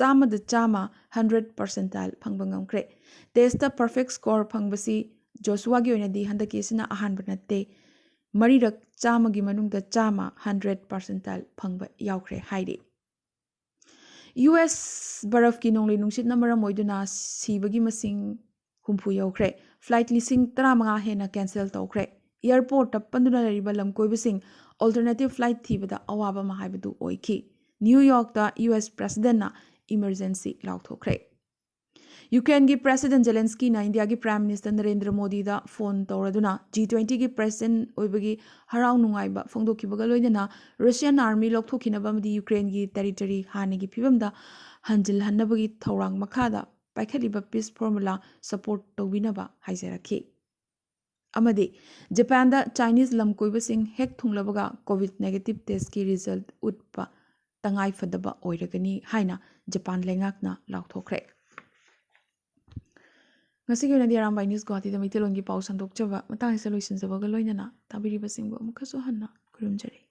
ꯆꯥꯝꯃꯗ ꯆꯥꯝꯃ, ꯍꯟꯗ꯭ꯔꯦꯠ ꯄꯔꯁꯦꯟꯇꯥꯏꯜ, ꯐꯪꯕ ꯉꯝꯈ꯭ꯔꯦ꯫ ꯇꯦꯁꯇ ꯄꯔꯐꯦꯛ ꯁ꯭ꯀꯣꯔ ꯐꯪꯕꯁꯤ ꯖꯣꯁꯨꯋꯥꯒꯤ ꯑꯣꯏꯅꯗꯤ ꯍꯟꯗꯛꯀꯤ ꯑꯁꯤꯅ ꯑꯍꯥꯟꯕ ꯅꯠꯇꯦ꯫ ꯃꯔꯤꯔꯛ ꯆꯥꯝꯃꯒꯤ ꯃꯅꯨꯡꯗ ꯆꯥꯝꯃ, ꯍꯟꯗ꯭ꯔꯦꯠ ꯄꯔꯁꯦꯟꯇꯥꯏꯜ, ꯐꯪꯕ ꯌꯥꯎꯈ꯭ꯔꯦ ꯍꯥꯏꯔꯤ꯫ ꯌꯨ ꯑꯦꯁ ꯕꯔꯐꯀꯤ ꯅꯣꯡꯂꯩ ꯅꯨꯡꯁꯤꯠꯅ ꯃꯔꯝ ꯑꯣꯏꯗꯨꯅ ꯁꯤꯕꯒꯤ ꯃꯁꯤꯡ ꯍꯨꯝꯐꯨ ꯌꯧꯈ꯭ꯔꯦ꯫ ꯐ꯭ꯂꯥꯏꯠ ꯂꯤꯁꯤꯡ ꯇꯔꯥꯃꯉꯥ ꯍꯦꯟꯅ ꯀꯦꯟꯁꯦꯜ ꯇꯧꯈ꯭ꯔꯦ꯫ ꯑꯦꯌꯔꯄꯣꯔꯠꯇ ꯄꯟꯗꯨꯅ ꯂꯩꯔꯤꯕ ꯂꯝꯀꯣꯏꯕꯁꯤꯡ ꯑꯜꯇꯔꯅꯦꯇꯤꯚ ꯐ꯭ꯂꯥꯏꯠ ꯊꯤꯕꯗ ꯑꯋꯥꯕ ꯑꯃ ꯍꯥꯏꯕꯗꯨ ꯑꯣꯏꯈꯤ꯫ ꯅ꯭ꯌꯨ ꯌꯣꯔꯛꯇ ꯌꯨ ꯑꯦꯁ ꯄ꯭ꯔꯦꯁꯤꯗꯦꯟꯠꯅ ꯏꯃꯔꯖꯦꯟꯁꯤ ꯂꯥꯎꯊꯣꯛꯈ꯭ꯔꯦ꯫ ꯌꯨꯀ꯭ꯔꯦꯟꯒꯤ ꯄ꯭ꯔꯦꯁꯤꯗꯦꯟꯠ ꯖꯦꯂꯦꯟꯁꯀꯤꯅ ꯏꯟꯗꯤꯌꯥꯒꯤ ꯄ꯭ꯔꯥꯏꯝ ꯃꯤꯅꯤꯁꯇꯔ ꯅꯔꯦꯟꯗ꯭ꯔ ꯃꯣꯗꯤꯗ ꯐꯣꯟ ꯇꯧꯔꯗꯨꯅ ꯖꯤ ꯇ꯭ꯋꯦꯟꯇꯤꯒꯤ ꯄ꯭ꯔꯦꯁꯤꯗꯦꯟꯠ ꯑꯣꯏꯕꯒꯤ ꯍꯔꯥꯎ ꯅꯨꯡꯉꯥꯏꯕ ꯐꯣꯡꯗꯣꯛꯈꯤꯕꯒ ꯂꯣꯏꯅꯅ ꯔꯁꯤꯌꯥꯟ ꯑꯥꯔꯃꯤ ꯂꯧꯊꯣꯛꯈꯤꯅꯕ ꯑꯃꯗꯤ ꯌꯨꯀ꯭ꯔꯦꯟꯒꯤ ꯇꯦꯔꯤꯇꯣꯔꯤ ꯍꯥꯟꯅꯒꯤ ꯐꯤꯕꯝꯗ ꯍꯟꯖꯤꯜꯍꯟꯅꯕꯒꯤ ꯊꯧꯔꯥꯡ ꯃꯈꯥꯗ ꯄꯥꯏꯈꯠꯂꯤꯕ ꯄꯤꯁ ꯐꯣꯔꯃꯨꯂꯥ ꯁꯄꯣꯔꯠ ꯇꯧꯕꯤꯅꯕ ꯍꯥꯏꯖꯔꯛꯈꯤ꯫ ꯑꯃꯗꯤ ꯖꯄꯥꯟꯗ ꯆꯥꯏꯅꯤꯁ ꯂꯝꯀꯣꯏꯕꯁꯤꯡ ꯍꯦꯛ ꯊꯨꯡꯂꯕꯒ ꯀꯣꯚꯤꯗ ꯅꯦꯒꯦꯇꯤꯚ ꯇꯦꯁꯀꯤ ꯔꯤꯖꯜꯠ ꯎꯠꯄ ꯇꯉꯥꯏ ꯐꯗꯕ ꯑꯣꯏꯔꯒꯅꯤ ꯍꯥꯏꯅ ꯖꯄꯥꯟ ꯂꯩꯉꯥꯛꯅ ꯂꯥꯎꯊꯣꯛꯈ꯭ꯔꯦ꯫ ꯉꯁꯤꯒꯤ ꯑꯣꯏꯅꯗꯤ ꯑꯔꯥꯝꯕꯥꯏ ꯅ꯭ꯌꯨꯁ ꯒꯨꯋꯥꯍꯥꯇꯤꯗ ꯃꯩꯇꯩꯂꯣꯟꯒꯤ ꯄꯥꯎ ꯁꯟꯗꯣꯛꯆꯕ ꯃꯇꯥꯡ ꯑꯁꯤꯗ ꯂꯣꯏꯁꯤꯟꯖꯕꯒ ꯂꯣꯏꯅꯅ ꯇꯥꯕꯤꯔꯤꯕꯁꯤꯡꯕꯨ ꯑꯃꯨꯛꯀꯁꯨ ꯍꯟꯅ ꯈꯨꯔꯨꯝꯖꯔꯤ꯫